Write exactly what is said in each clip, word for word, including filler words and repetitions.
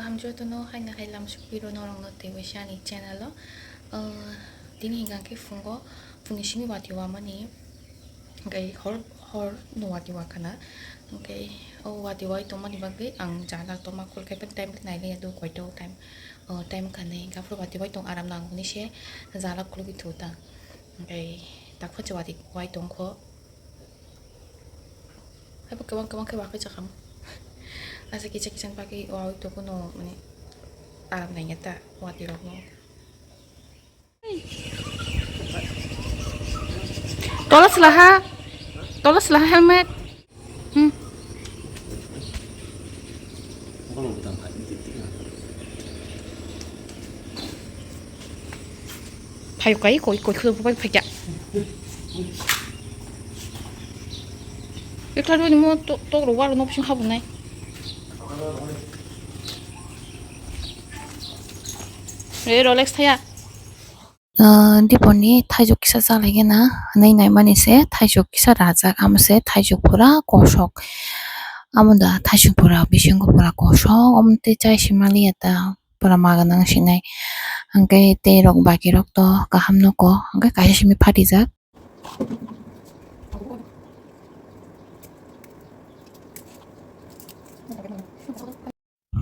Ang jotono haino hai lamsukphi rw norokno twiwi se ani channel o. Ah, tini hinkha khe phungo, phungni simi watwi wamani, hwnkhe hor, hor no watwi wakhana. Hwnkhe o watwi wai tongmani bagwi ang jala tongma khulkhai phano time nailaiya do koito time, o time khanwi hinkha phuru watwi wai tong aram nango hinwi se jala khulugwi thu ta. Hwnkhe takhuchi watwi wai tongkho. Haibo kwbang kwbang khe wakhai chakam. Asa kisa kisa bagwi wawi tokuno mane aram nainga ta watwi rokno. Tola selaha, tola selaha helmet. Hmm. Phaio kai koi koi khulum pai phai kya. Ekla roni mo to to ro walo no bising habu nai. Re Rolex thaya. Ah, diponi thaijuk kisa chalaigena, hwnwi naimani se thaijuk kisa rajak, amo se thaijuk pura kosok. Amo da thaijuk pura bisingo pura kosok, omo tei chai se maliya ta pura maga nang sinai. Hwnkhe tei rok baki rok to kaham nuko, hwnkhe kaisa simi phatijak.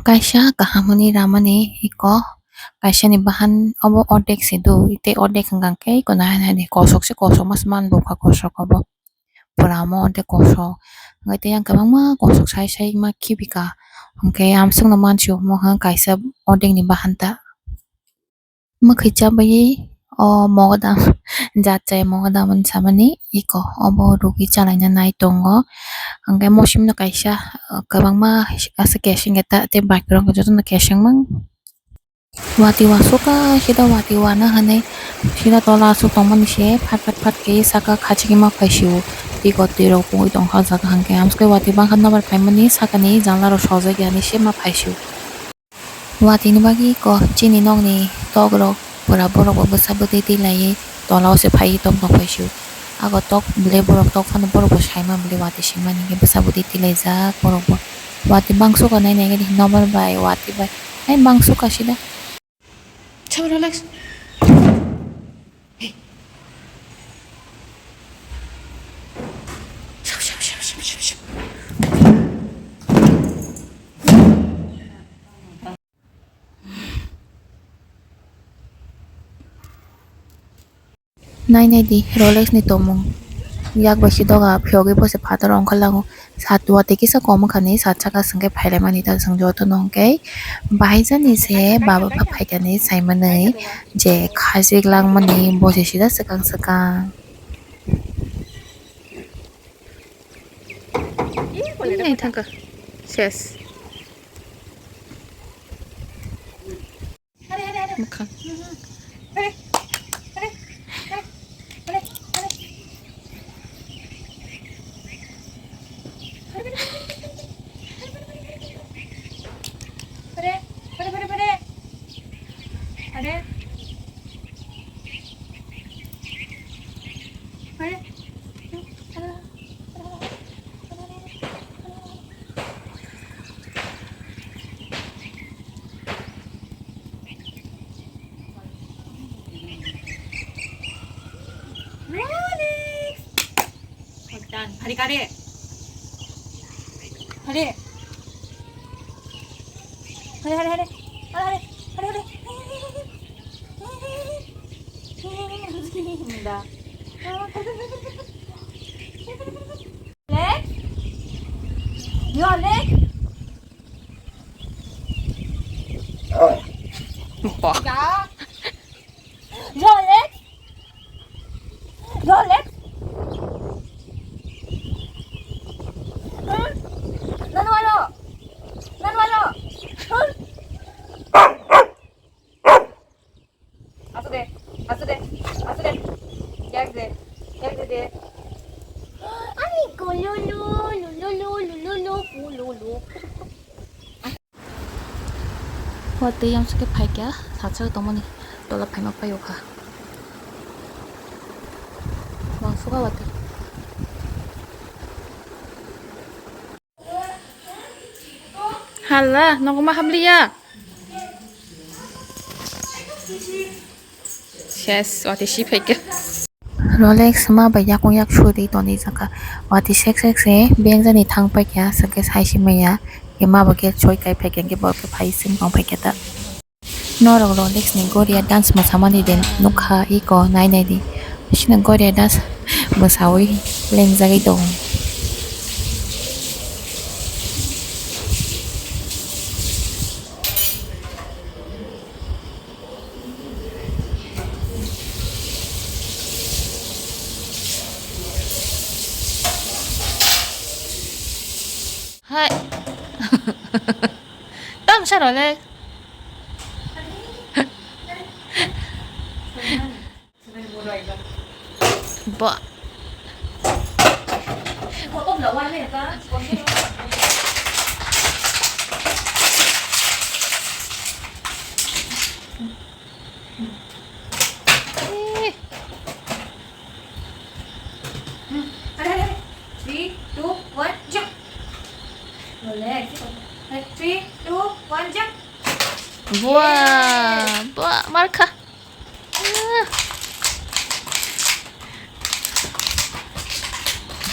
Kaisa kaham hwnwi ramani iko, kaisani bahan obo ordek se do, tei ordek hwnkha khe iko nahar nahar de kosok se kosok mas man bupha kosok obo. Pura omo ordek kosok, hwnkhe tei yang kwbangma kosok sai sai ma khibika, hwnkhe amswkno mansio omo hwn kaisa ordek ni bahan ta. Mwkhwi chabwi o mogodam jat chaya mogodam hwn samani iko obo rwgwi chalaina nai tongo. Hwnkhe mosimno kaisa, uh, kwbangma aswk keseng khe ta tei bike rok jotono kesengma. Watwi wasukha sida watwi wana hwnwi sida tola aswk tongmani se phat phat phat khe saka khachigwi ma phaisio. Tei ko twi rok pungwi tongkha o jaga hwnkhe amswkhe watwi bangkha nobar phaimani sakani janla rok sojak yani se ma phaisio. Watwi ni bagwi ko chini nokni tok rok pura borok bo bwsa bwtwi twi laiwi tola o se phaiwi tong tong paisio. Ago tok bwlai borok tok phano borok bo saima bwlai watwi sima hinkhe bwsa bwtwi twi laijak borok bo. Watwi bangsuka nai nai khe nobar bai watwi bai hai bangsuka sida. Chao, relax. Hey. Chao, chao, chao. Nai nai di Rolex ni tongmung. Yak bai si doga phiyogwi bo se phataro ongkha lango. Sat watwi kisa kom wngkha ni sat saka swngkhe phailaimani ta chwng jotono hwnkhe bahai jani se baba pha phaikani saimanwi je khajik langmani bo se sida swkang swkang. Nai thangkha ses. Mwkhang. Rolex. Done. Hari kare. Hari. Hari, hari, hari. Hari, hari. Hari, hari. Nda. Leg. Your leg. Bah. Ya. Your leg. Your leg. Hmm? Nanu alo. Nanu alo. Hmm? Asu de, asu de, asu de. Yak de, yak de de. Ani kololo, lololo, lololo, kololo. Watwi yamsukhe phaikha, satsao tongmani tola phaima paiyokha. Wangsukha watwi. Hala, nogo ma habliya? Ses, watwi si phaikha. Rolex ma bai yakung yak suri toni jaka. Watwi sek sek se bengjani thang paikha, sake sai si maya. Ke ma bo ke choi kai phaikha, ke bo ke phai sing tong phaikha ta. Norok Rolex ni Goria dance mwsamani de nukha iko nai nai di. Sino Goria dance mwsawi lengjagwi tongo. Hai. Tam sa Rolex. Ba. Eh. Three, two, one, jump. Boleh. Three, two, one, jump. Buah, buah, markha. Ah.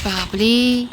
Babli.